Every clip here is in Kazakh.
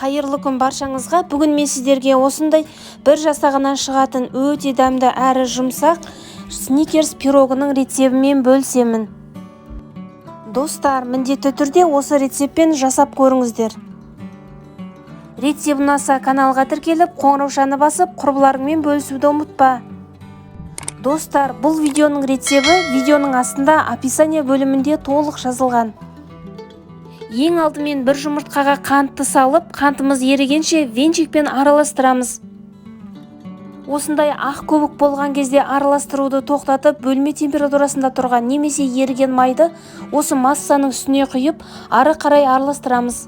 Қайырлы күн баршаңызға! Бүгін мен сіздерге осындай бір жасағынан шығатын, өте дәмді әрі жұмсақ Сникерс пирогының рецебімен бөлісемін. Достар, міндетті түрде осы рецептпен жасап көріңіздер. Рецепт ұнаса, каналға тіркеліп, қоңыраушаны басып, құрбыларыңмен бөлісуді ұмытпа. Достар, бұл видеоның рецебі видеоның астында, описание бөлімінде толық жазылған. Ең алдымен бір жұмыртқаға қантты салып, қантымыз ерігенше венчикпен араластырамыз. Осындай ақ көбік болған кезде араластыруды тоқтатып, бөлме температурасында тұрған немесе еріген майды осы массаның үстіне құйып, ары қарай араластырамыз.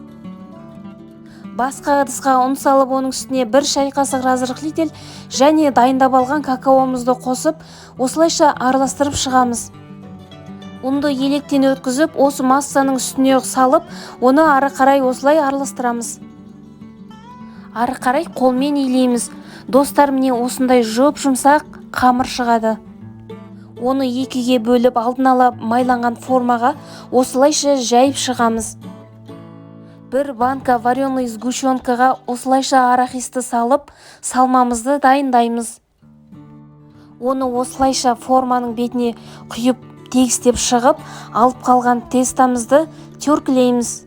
Басқа ыдысқа ұн салып, оның үстіне 1 шай қасық разрыхлитель және дайындап алған какаомызды қосып, осылайша араластырып шығамыз. Ұнды електен өткізіп, осы массаның үстіне салып, оны ары қарай осылай араластырамыз. Ары қарай қолмен илейміз. Достар, міне, осындай жұп жұмсақ қамыр шығады. Оны екіге бөліп, алдын ала майланған формаға осылайша жайып шығамыз. Бір банка вареный сгущенкаға осылайша арахисті салып, салмамызды дайындаймыз. Оны осылайша форманың бетіне құйып, тегістеп шығып, алып қалған тестамызды теркілейміз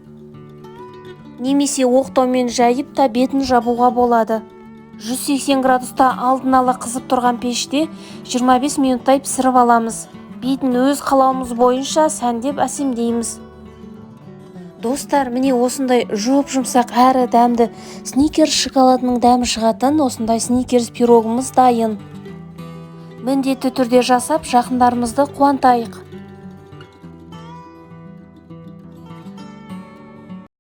немесе оқтаумен жайып та бетін жабуға болады. 180 градуста алдын ала қызып тұрған пеште 25 минуттай пісіріп аламыз. Бетін өз қалауымыз бойынша сәндеп, әсемдейміз. Достар, міне, осындай жұп жұмсақ әрі дәмді, Сникерс шоколадының дәмі шығатын осындай Сникерс пирогымыз дайын. Міндетті түрде жасап, жақындарымызды қуантайық.